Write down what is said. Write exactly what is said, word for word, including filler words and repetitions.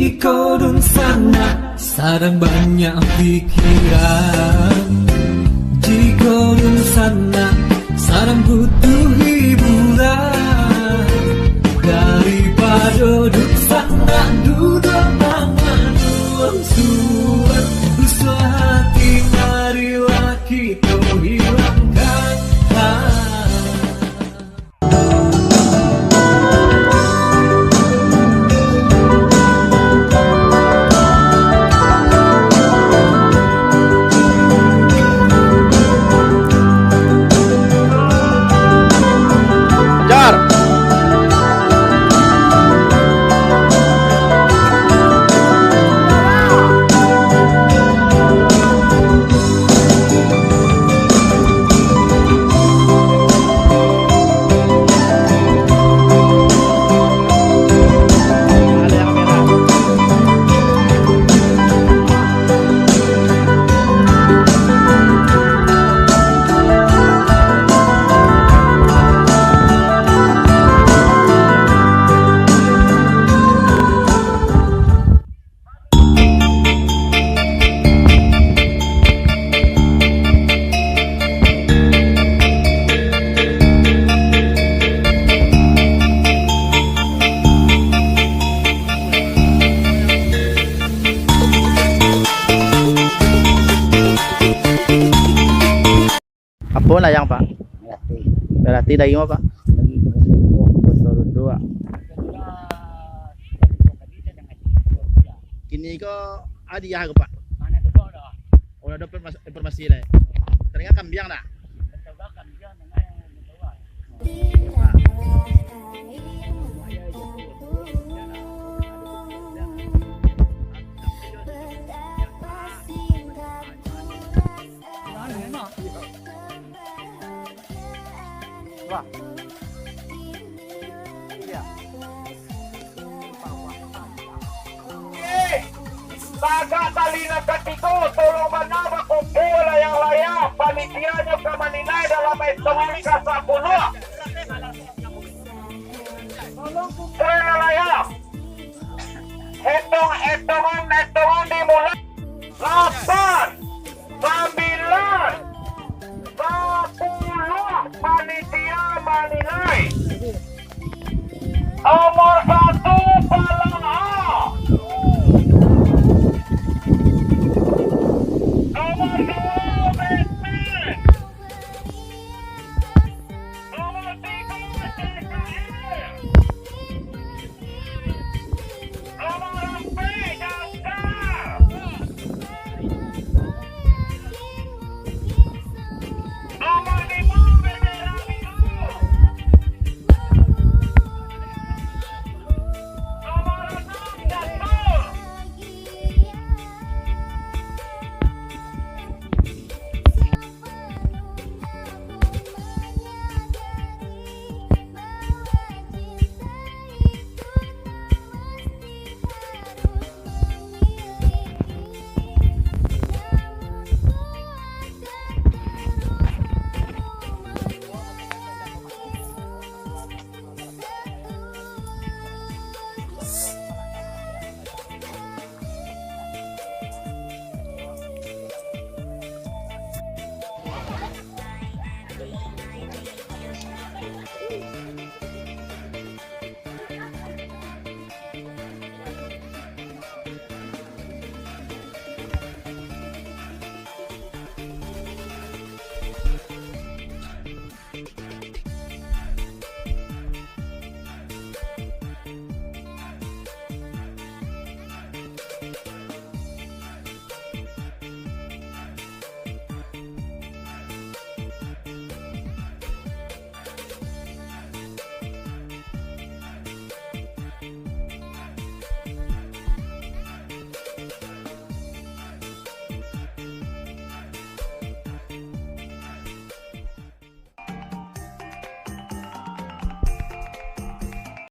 Jiko dunsanak sadang banyak pikiran, jiko dunsanak sadang butuh hiburan, daripado dunsanak duduak mangaduang suan, rusuah hati marilah kito hilangkan. Jar. Apo layang, Pak? Melati. Melati daging apo, Pak? Daging kebun runduak. Kebun runduak. Kini ko hadiah ko, Pak? Oh, ado informas-, informasi lai. Taringa kambiang dah. Tagak tali nan katigo, tolong bana bakumpua layang-layang, panitianyo ka manilai dalam itungan ka sapuluah. Tolong kumpua layang-layang. Hitung-hitungan, hitungan dimulai. Lapan, sambilan, sapuluah, panitia manilai. Nomor satu, Palang A. Nomor dua, B P. Nomor tiga, C K R. Nomor empat, Jaskar. Nomor lima, Bendera Biru. Nomor enam, Datuk.